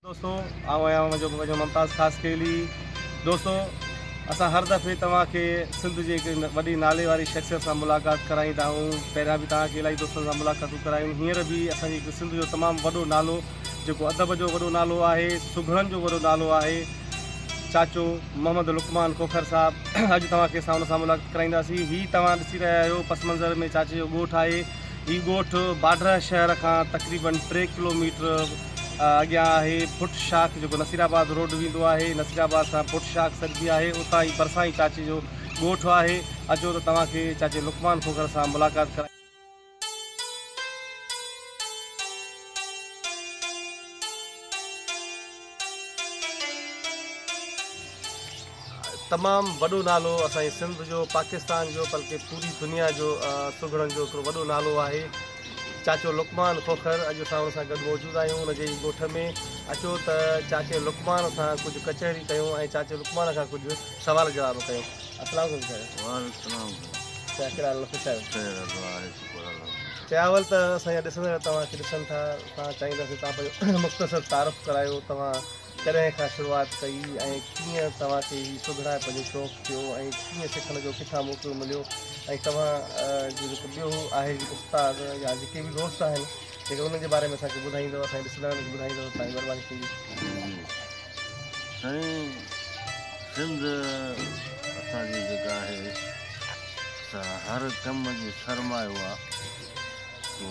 دوستو آئون آهيان اوهان جو پنهنجو ممتاز خاصخيلي دوستو اسان هر دفعي توهان کي سنڌ جي هڪ وڏي نالي واري شخصيت سان ملاقات ڪرائيندا آهيون پهريان به توهان کي الاهي دوستن سان ملاقاتون ڪرايون هينئر به اسان جي هڪ سنڌ جو تمام وڏو نالو جيڪو ادب جو وڏو نالو آهي سگهڙن جو وڏو نالو آهي چاچو محمد لقمان کوکر صاحب اڄ توهان کي اسان ان سان ملاقات ڪرائينداسين هي توهان ڏسي رهيا آهيو پس منظر ۾ چاچي جو ڳوٺ آهي هي ڳوٺ باڊهه شهر کان تقريبن 3 ڪلوميٽر اڳيان آهي ڦٽ شاخ جيڪو نصير آباد روڊ ويندو آهي نصير آباد سان ڦٽ شاخ سڏبي آهي اتان ئي ڀرسان ئي چاچي جو ڳوٺ آهي اچو ته توهان کي چاچي لقمان کوکر سان ملاقات ڪرايون. تمام وڏو نالو اسان جي سنڌ جو پاڪستان جو بلڪه پوري دنيا جو سگهڙن جو هڪڙو وڏو نالو آهي چاچو لقمان کوکر اڄ اسان ان سان گڏ موجود آهيون ان جي ئي ڳوٺ ۾ اچو ته چاچي لقمان سان ڪجهه ڪچهري ڪيون ۽ چاچي لقمان کان ڪجهه سوال جواب ڪيون السلام عليڪم چاچا. وعليڪم السلام. چاچا ڪهڙا حال خوش آهيو؟ خير دعا آهي شڪر الله جو. چاچا اول ته اسان جا ڏسندڙ توهان کي ڏسن ٿا اسان چاهينداسين توهان پنهنجو مختصر تعارف ڪرايو توهان ڪڏهن کان شروعات ڪئي ۽ ڪيئن توهان کي هي سگهڙائپ جو شوق ٿيو ۽ ڪيئن سکڻ جو ڪٿان موقعو مليو ۽ توهان جو جيڪو ٻيو آهي استاد يا جيڪي به دوست آهن جيڪي انهن جي باري ۾ اسان کي ٻڌائيندو اسان جي ڏسندڙن کي ٻڌائيندو ته توهان جي مهرباني ٿيندي. جي سائين سنڌ اسان جي جيڪا آهي سا هر ڪم جي سرمايو آ سو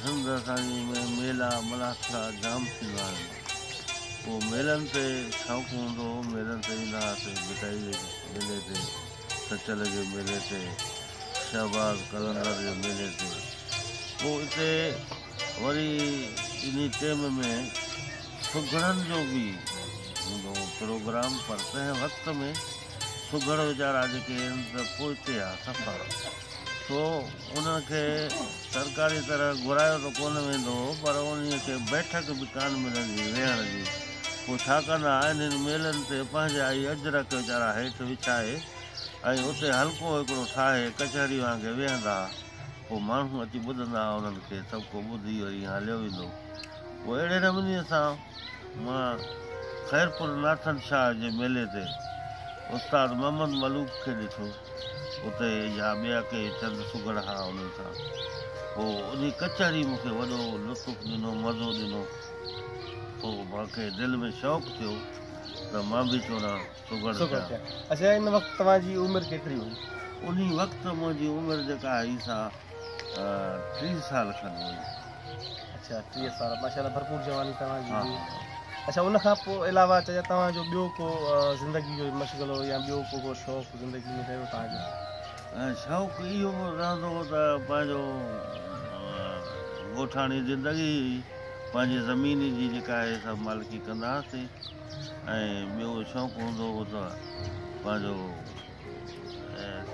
سنڌ اسان جي ۾ ميلا ملاکڙا جام ٿيندا آهن پوء ميلن تي شوق هوندو هو، ميلن تي ويندا هئاسين، ڀٽائي جي ميلي تي، سچل جي ميلي تي، شهباز قلندر جي ميلي تي. پوء اتي وري انهي ٽيم ۾ سگهڙن جو به هوندو هو پروگرام پر تنهن وقت ۾ سگهڙ ويچارا جيڪي هن ته پوئتي ها صفا. سو انهن کي سرڪاري طرح گهرايو ته ڪونه ويندو هو، پر انهيء کي بيٺڪ به ڪانه ملندي هئي ويهڻ جي. پوء ڇا ڪندا ها، انهن ميلن تي پنهنجا ئي اجرڪ ويچارا هيٺ وڇائي ۽ اتي حلقو هڪڙو ٺاهي ڪچهري وانگي ويهندا ها. پوء ماڻهو اچي ٻڌندا ها انهن کي، سڀڪو ٻڌي وري هليو ويندو. پوء اهڙي نموني سان مان خيرپور ناٿن شاهه جي ميلي تي استاد محمد ملوڪ کي ڏٺو. اتي يا ٻيا ڪي چند سگهڙ ها انهن سان. پوء انهي ڪچهري مون کي وڏو لطف ڏنو، مزو ڏنو. پوء مان کي دل ۾ شوق ٿيو ته مان به ڇو نه سگهڙ ٿيان. اڇا ان وقت توهان جي عمر ڪيتري هئي؟ انهي وقت منهنجي عمر جيڪا هئي سا 30 سال کن هئي. اڇا 30 سال ماشاءالله ڀرپور جواني توهان جي هئي. اڇا ان کان پوء علاوه چاچا توهان جو ٻيو ڪو زندگي جو مشغلو يا ٻيو ڪو ڪو شوق زندگي ۾ رهيو توهان جو؟ شوق اهو به رهندو هو ته پنهنجو ڳوٺاڻي زندگي هئي پنهنجي زمين جي جيڪا آهي سا مالڪي ڪندا هئاسين ۽ ٻيو شوق هوندو هو ته پنهنجو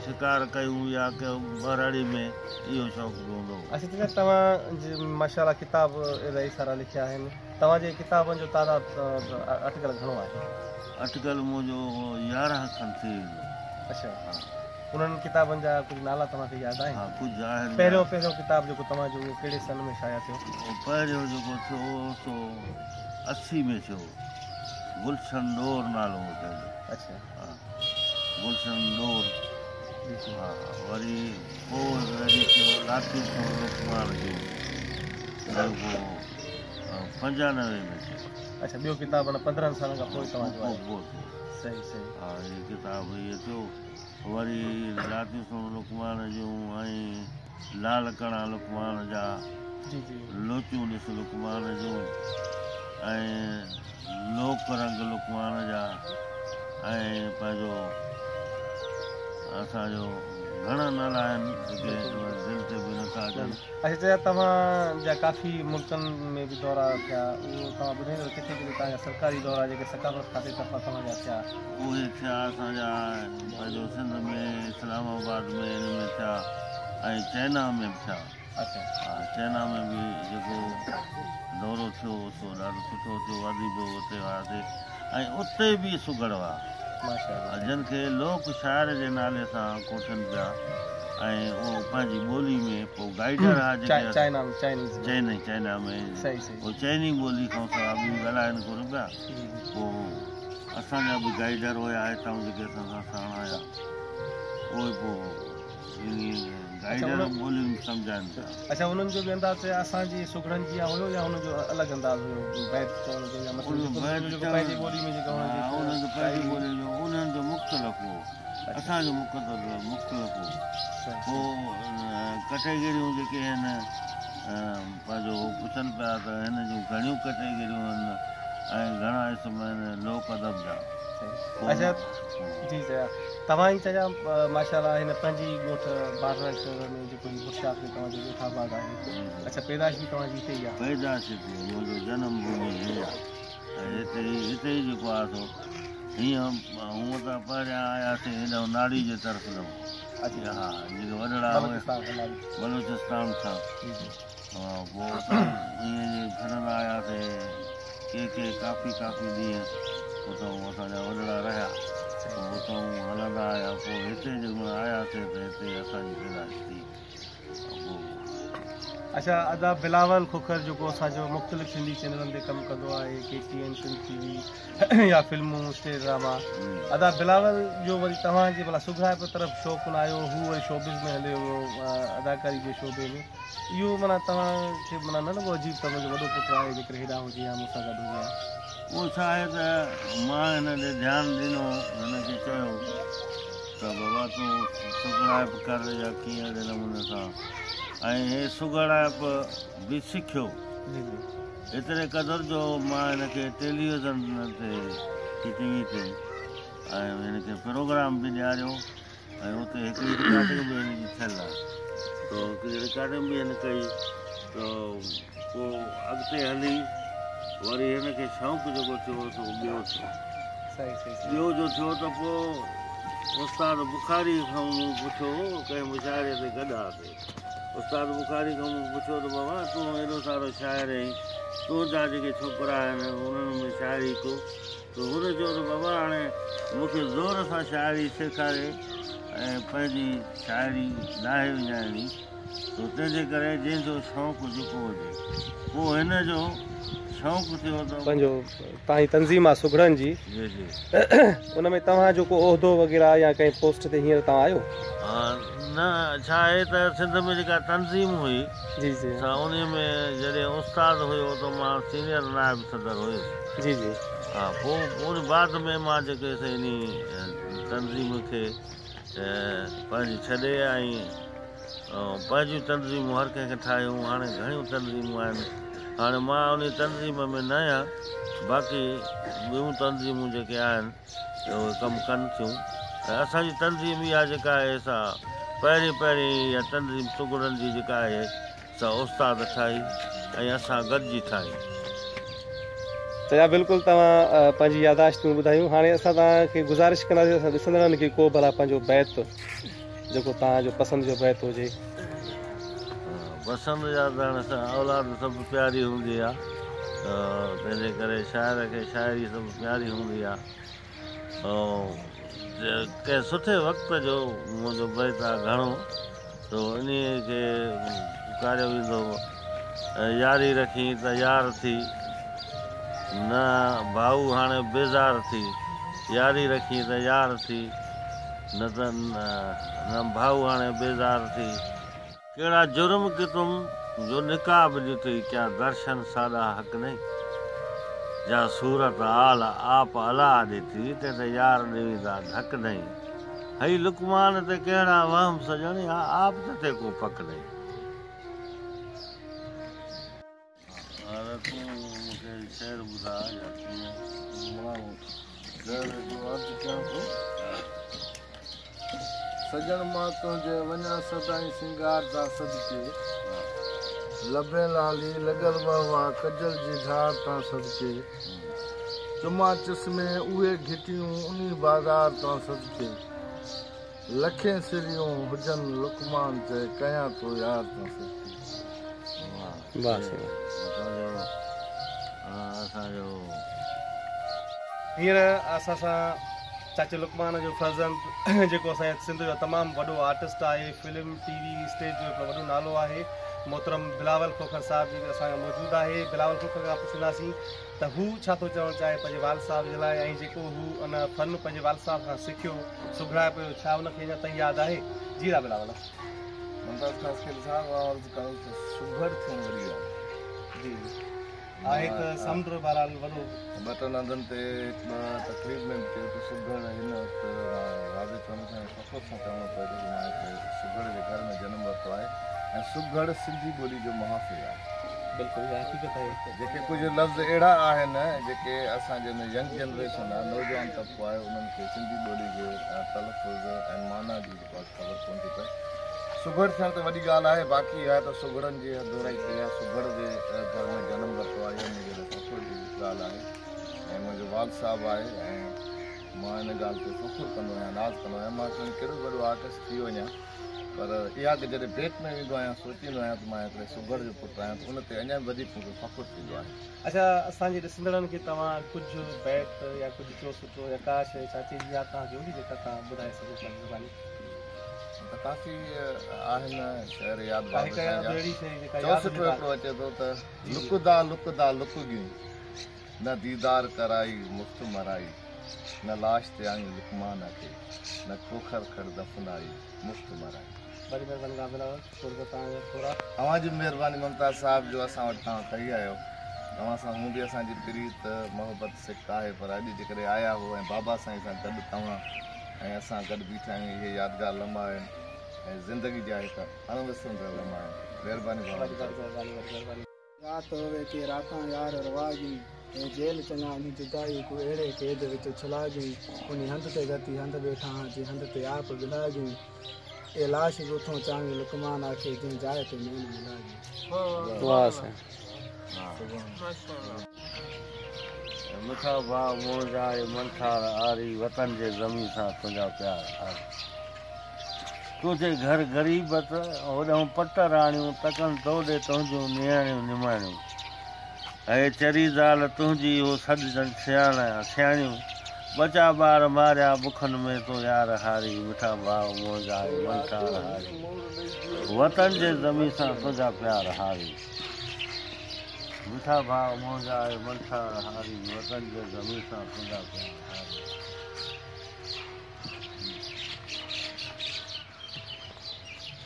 شڪار ڪيون يا ٻهراڙي ۾ اهو شوق به هوندو هو. اڇا چاچا توهان جي ماشاء الله ڪتاب الاهي سارا لکيا آهن توهان جي ڪتابن جو تعداد اٽڪل گهڻو آهي؟ اٽڪل منهنجو 11 کن ٿي ويندو. اڇا انهن ڪتابن جا ڪجهه نالا توهان کي ياد آهن؟ ها ڪجهه آهن. پهريون پهريون ڪتاب جيڪو توهان جو اهو ڪهڙي سن ۾ شايع ٿيو؟ پهريون جيڪو ٿيو سو 80 ۾ ٿيو گلشن ڏور نالو هو تنهن جو. اڇا. ها گلشن ڏور. ها وري پوء وري ٿيو لاکي ٿيو لقمان جو جيڪو 95 ۾ ٿيو. اڇا ٻيو ڪتاب معنيٰ 15 سالن کان پوء توهان جو آيو. پوء ٿيو. صحيح صحيح. ها هي ڪتاب هي ٿيو وري لاتيون سڻ لقمان جون ۽ لال ڪڻا لقمان جا. جي جي. لوچون ڏس لقمان جون ۽ لوڪ رنگ لقمان جا ۽ پنهنجو اسان جو گهڻا نالا آهن جيڪي دل تي به نٿا اچن. اڇا چاچا توهان جا ڪافي ملڪن ۾ به دورا ٿيا اهو توهان ٻڌائيندو ڪٿي ڪٿي توهان جا سرڪاري دورا جيڪي ثقافت کاتي طرفان توهان جا ٿيا. اهي ٿيا اسان جا پنهنجو سنڌ ۾ اسلام آباد ۾ ان ۾ ٿيا ۽ چائنا ۾ به ٿيا. اڇا. ها چائنا ۾ به جيڪو دورو ٿيو سو ڏاڍو سٺو ٿيو اديب به اتي هئاسي ۽ اتي به سگهڙ هئا ماشاءالله جن کي لوڪ شاعر جي نالي سان ڪوٺين پيا ۽ اهو پنهنجي ٻولي ۾ پوء گائيڊر ها جيڪي چائنا ۾ چائنيز چيني چائنا ۾ صحيح صحيح پوء چيني ٻولي کان سواء ٻيون ڳالهائن ڪونه پيا. پوء اسان جا به گائيڊر هيا هتان جيڪي اسان سان ساڻ آيا اهي پوء انهي گائيڊر ٻولين سمجهائن پيا. اڇا انهن جو به انداز اسان جي سگهڙن جيان هيو يا هنن جو الڳ انداز هيو بيت چوڻ جو يا مطلب جيڪو پنهنجي ٻولي ۾ جيڪا هنن جي انهن جو پنهنجي ٻولي جو انهن جو مختلف هو اسان جو مختلف هو. پوء ڪٽيگريون جيڪي آهن پنهنجو هو پڇن پيا ته هن جون گهڻيون ڪٽيگريون آهن ۽ گهڻا اسم آهن لوڪ ادب جا. اڇا جي چيا توهان ئي چيا ماشاءالله هن پنهنجي ڳوٺ بارڻ شهر ۾ جيڪو هي برشاخ ۾ توهان جو ڳوٺ آباد آهي. اڇا پيدائش به توهان جي هتي ئي آهي. پيدائش هتي منهنجو جنم ڀومي هي آهي ۽ هتي ئي هتي ئي جيڪو آهي سو هيئن هونء ته پهريان آياسين هيڏانهن ناڙي جي طرف ڏانهن. ها جيڪي وڏڙا هيا بلوچستان کان ها پوء اتان ائين جي ڦرندا آياسين ڪي ڪي ڪافي ڪافي ڏينهن اتان اسان جا وڏڙا رهيا پوء اتان هلندا آيا پوء هتي جنهن مهل آياسين ته هتي اسان جي پيدائش ٿي. اڇا ادا بلاول کوکر جيڪو اسان جو مختلف سنڌي چينلن تي ڪم ڪندو آهي K T N Sindh T V يا فلمون اسٽيج ڊراما ادا بلاول جو وري توهان جي ڀلا سگهڙائپ طرف شوق نه آيو هو وري شوبز ۾ هليو ويو اداڪاري جي شعبي ۾ اهو معنيٰ توهان کي معنيٰ نه لڳو عجيب ته منهنجو وڏو پٽ آهي جيڪڏهن هيڏانهن هجي ها مون سان گڏ هجي ها. اهو ڇا آهي ته مان هن ڏي ڌيان ڏنو هن کي چيو ته بابا تون سگهڙائپ ڪر يا ڪيئن اهڙي نموني سان ۽ هي سگهڙائپ به سکيو ايتري قدر جو مان هن کي ٽيليوزن تي ٽي وي تي ۽ هن کي پروگرام به ڏياريو ۽ اتي هڪڙي رڪارڊنگ به هن جي ٿيل آهي ته هڪڙي رڪارڊنگ به هن ڪئي ته پوء اڳتي هلي وري هن کي شوق جيڪو ٿيو سو ٻيو ٿيو ٻيو جو ٿيو ته پوء استاد بخاري کان مون پڇيو ڪنهن مشاعري تي گڏ هئاسي استاد بخاري کان مون پڇيو ته بابا تون ايڏو سارو شاعر آهين تنهنجا جيڪي ڇوڪرا آهن انهن ۾ شاعري ڪو ته هن چيو ته بابا هاڻي مون کي زور سان شاعري سيکاري ۽ پنهنجي شاعري ناهي وڃائڻي سو تنهنجي ڪري جنهن جو شوق جيڪو هجي پوء هن جو شوق ٿيو ته. پنهنجو توهان جي تنظيم آ سگهڙن جي جي جي. ان ۾ توهان جو ڪو عهدو وغيره يا ڪنهن پوسٽ تي هينئر توهان آهيو؟ نه ڇا آهي ته سنڌ ۾ جيڪا تنظيم هئي جي جي. سا انهي ۾ جڏهن استاد هيو ته مان سينئر نائب صدر هيس. جي جي. ها پوء ان بعد ۾ مان جيڪي سي انهي تنظيم کي پنهنجي ڇڏي ۽ پنهنجيون تنظيمون هر ڪنهن کي ٺاهيون هاڻي گهڻيون تنظيمون آهن هاڻي مان انهي تنظيم ۾ نه آهيان باقي ٻيون تنظيمون جيڪي آهن اهي ڪم ڪن ٿيون ۽ اسان جي تنظيم اها جيڪا آهي سا پهرين پهرين اها تنظيم سگهڙن جي جيڪا آهي سا استاد ٺاهي ۽ اسان گڏجي ٺاهي. چچا بلڪل توهان پنهنجي ياداشتون ٻڌايون هاڻي اسان توهان کي گذارش ڪنداسين اسان ڏسندڙن کي ڪو ڀلا پنهنجو بيت جيڪو توهان جو پسند جو بيت هجي. پسند جا ته هاڻي اولاد سڀ پياري هوندي آ ته تنهن جي ڪري شاعر کي شاعري سڀ پياري هوندي آ ڪنهن سٺي وقت جو منهنجو بيت آ گهڻو تو انهيء کي پڪاريو ويندو هو ۽ ياري رکين ته يار ٿي، نه ڀائو هاڻي بيزار ٿي، ياري رکين ته يار ٿي، نه ته نه ڀائو هاڻي بيزار ٿي. ڪهڙا جرم ڪتم جو نقاب ڏٺئي ڪيا درشن ساڏا حق نهين، جا صورت آل آپ الله ڏٺي تنهن تي يار ڏيويندا ڌڪ نهين. هئي لقمان تي ڪهڙا وهم سڄڻ يا آپ ته تي ڪو پڪ نهين. هاڻ تون مون کي شعر ٻڌاء يا ڪيئن؟ مان شعر جو عرض ڪيان ٿو. سڄڻ مان تنهنجي وڃان سدائين سينگار تان صدقي. لبين لالي لڳل وهه واه ڪجل جي ڌار تان صدقي. چمان چشمي اهي گهٽيون انهي بازار تان صدقي. لکين سريون هجن لقمان چئي ڪيان ٿو يار تان صدقي. واه سائين. اسان جو. هينئر اسان سان چاچي لقمان جو فرزند جيڪو اسان جي سنڌ جو تمام وڏو آرٽسٽ آهي، فلم، ٽي وي، اسٽيج جو هڪڙو وڏو نالو آهي، محترم بلاول کوکر صاحب جي به اسان سان موجود آهي. بلاول کوکر کان پڇنداسين ته هو ڇا ٿو چوڻ چاهي پنهنجي والد صاحب جي لاء ۽ جيڪو هو ان فن پنهنجي والد صاحب کان سکيو سگهڙائپ جو ڇا ان کي اڃا تائين ياد آهي؟ جي را بلاول. ممتاز خاصخيلي صاحب آئون عرض ڪندس ته سگهڙ ٿيڻ وڏي ڳالهه آهي. جي آهي ته سمنڊ بهرحال وڏو. ٻه ٽن هنڌن تي هڪ ٻه تقريب ۾ به چيو ته سگهڙ هن وقت مان واضح چوڻو چاهيان فخر سان چوڻو پئي ٿو ته مان هڪ سگهڙ جي گهر ۾ جنم ورتو آهي ۽ سگهڙ سنڌي ٻولي جو محافظ آهي. بلڪل اها حقيقت آهي. جيڪي ڪجهه لفظ اهڙا آهن جيڪي اسان جي ينگ جنريشن آهي نوجوان طبقو آهي انهن کي سنڌي ٻولي جي تلفظ ۽ معنيٰ جي جيڪو آهي خبر ڪونه ٿي پئي. سگهڙ ٿيڻ ته وڏي ڳالهه آهي باقي اها ته سگهڙن جي دهرائي ڪئي آهي سگهڙ جي گهر ۾ جنم ورتو آهي اها منهنجي لاء فخر جي ڳالهه آهي ۽ منهنجو والد صاحب آهي ۽ مان ان ڳالهه تي فخر ڪندو آهيان ناز ڪندو آهيان مان کڻي ڪيڏو به وڏو آرٽسٽ ٿي وڃان پر اها ته جڏهن بيڪ ۾ ويندو آهيان سوچيندو آهيان ته مان هڪڙي سگهڙ جو پٽ آهيان ته ان تي اڃا به وڌيڪ مون کي فخر ٿيندو آهي. اڇا اسان جي ڏسندڙن کي توهان ڪجهه بيت يا ڪجهه چوسٽو يا ڪا شيء چاچي جي ياد توهان کي هوندي جيڪا توهان ٻڌائي سگهو پنهنجي زباني. ته ڪافي آهن شعر ياد بابا سائين جا. چوسٽو هڪڙو اچي ٿو ته لڪدا لڪدا لڪ ڳيون نه ديدار ڪرائي مفت مرائي نه لاش تي آيون لقمان کي نه کوکر کڙ دفنائي مفت مرائي. وڏي مهرباني ڀاء بلاول قرب توهان جا ٿورا. اوهان جي به مهرباني ممتاز صاحب جو اسان وٽ توهان ڪهي آيو. توهان سان هونء به اسان جي پريت محبت سڪ آهي پر اڄ جيڪڏهن آيا هو ۽ بابا سائين سان گڏ توهان ۽ اسان گڏ بيٺا آهيون اهي يادگار لمحا آهن ۽ زندگي جا هڪ اڻ وسرندڙ لمحا آهن. مهرباني ڀاء وڏي ممتاز. مهرباني وڏي مهرباني. رات ہووي ڪي راتان يار روا گئين اي جيل چڱا انهي جدائي ڪو اهڙي قيد وچ اڇلا گئين انهي هنڌ تي گتي هنڌ ويٺا هان جنهن هنڌ تي آپ ٻلا گئين اي لاش گٿون چاوين لقمان آکي جنهن جاء تي مين ملا گئين. واه سائين. مٺا ڀاء منهنجا اي منٺار آري وطن جي زمين سان تنهنجا پيار آري. تنهنجي گهر غريبت، هوڏانهن پٽ راڻيون، تڪن تو ڏي تنهنجون نياڻيون نماڻيون. اي چري زال تنهنجي هو سڏجن سياڻيون، ٻچا ٻار ماريا بکن ۾ تو يار هاري، مٺا ڀاء منهنجا اي منٺار هاري، وطن جي زمين سان تنهنجا پيار هاري. مٺا ڀاء منهنجا اي منٺار هاري، وطن جي زمين سان تنهنجا پيار هاري.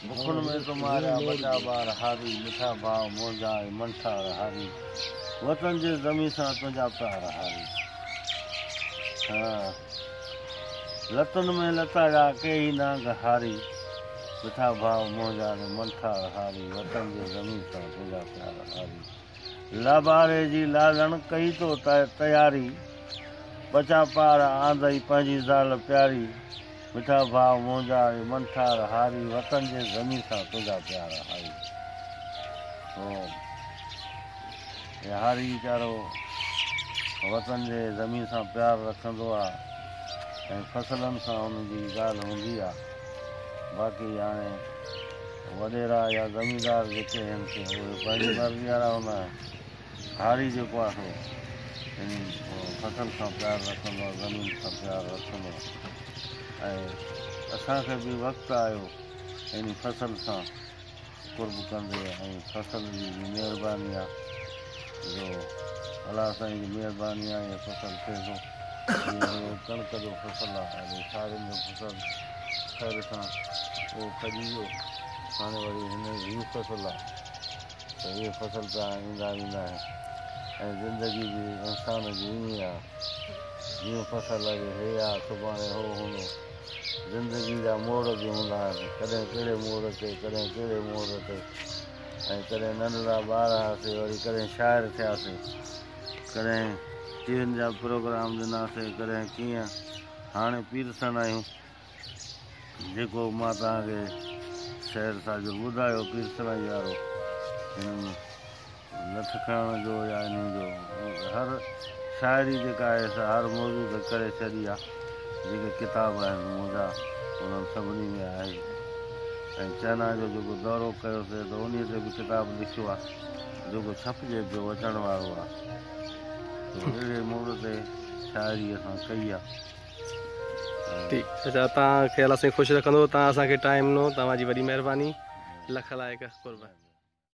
بکن ۾ تو ماريا ٻچا ٻار هاري، مٺا ڀاء منهنجا اي منٺار هاري، وطن جي زمين سان تنهنجا پيار هاري. ها لتن ۾ لتاڙيا ڪيئي نانگ هاري، مٺا ڀاء منهنجا اي منٺار هاري، وطن جي زمين سان تنهنجا پيار هاري. لاباري جي لالڻ ڪئي تو تياري، ٻچا پار آندئي پنهنجي زال پياري، مٺا ڀاء منهنجا اي منٺار هاري، وطن جي زمين سان تنهنجا پيار هاري. هو هي هاري ويچارو وطن جي زمين سان پيار رکندو آ ۽ فصلن سان ان جي ڳالهه هوندي آ. باقي هاڻي وڏيرا يا زميندار جيڪي آهن سي اهي پنهنجي مرضي وارا هوندا آهن. هاري جيڪو آهي سو يعني فصل سان پيار رکندو آهي، زمين سان پيار رکندو آهي ۽ اسان کي به وقت آيو يعني فصل سان قرب ڪندي ۽ فصل جي به مهرباني آهي جو الله سائين جي مهرباني آهي هي فصل ٿئي ٿو. جيئن هي ڪڻڪ جو فصل آهي ۽ سارين جو فصل خير سان اهو کڄي ويو هاڻي وري هن هي فصل آهي ته اهي فصل پيا ايندا ويندا آهن ۽ زندگي به انسان جي ائين آهي جيئن فصل اڄ هي آهي سڀاڻي هو هوندو زندگي جا موڙ به هوندا آهن ڪڏهن ڪهڙي موڙ تي ڪڏهن ڪهڙي موڙ تي ۽ ڪڏهن ننڍڙا ٻار هئاسي وري ڪڏهن شاعر ٿياسي ڪڏهن ٽي وين جا پروگرام ڏناسي ڪڏهن ڪيئن هاڻي پيرسن آهيون جيڪو مان توهان کي شعر ساڳيو ٻڌايو پيرسنائي وارو هنن لٺ کڻڻ جو يا انهي جو هر شاعري جيڪا آهي سا هر موضوع تي ڪري ڇڏي آ جيڪي ڪتاب آهن منهنجا انهن سڀني ۾ آهي ۽ چائنا جو جيڪو دورو ڪيوسي ته انهي تي به ڪتاب لکيو آ جيڪو ڇپجي پيو اچڻ وارو آ ته اهڙي موڙ تي شاعري اسان ڪئي آ. ٺيڪ چاچا توهان کي الله سائين خوش رکندو توهان اسان کي ٽائيم ڏنو توهان جي وڏي مهرباني لک لائق قرب.